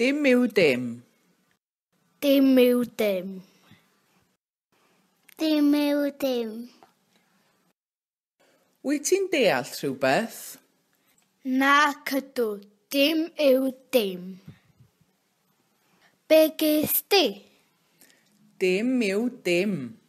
Dim yw dim. Dim yw dim. Dim yw dim. Wyt ti'n deall rhywbeth? Nac ydw, dim yw dim. Be ges di? Dim yw dim.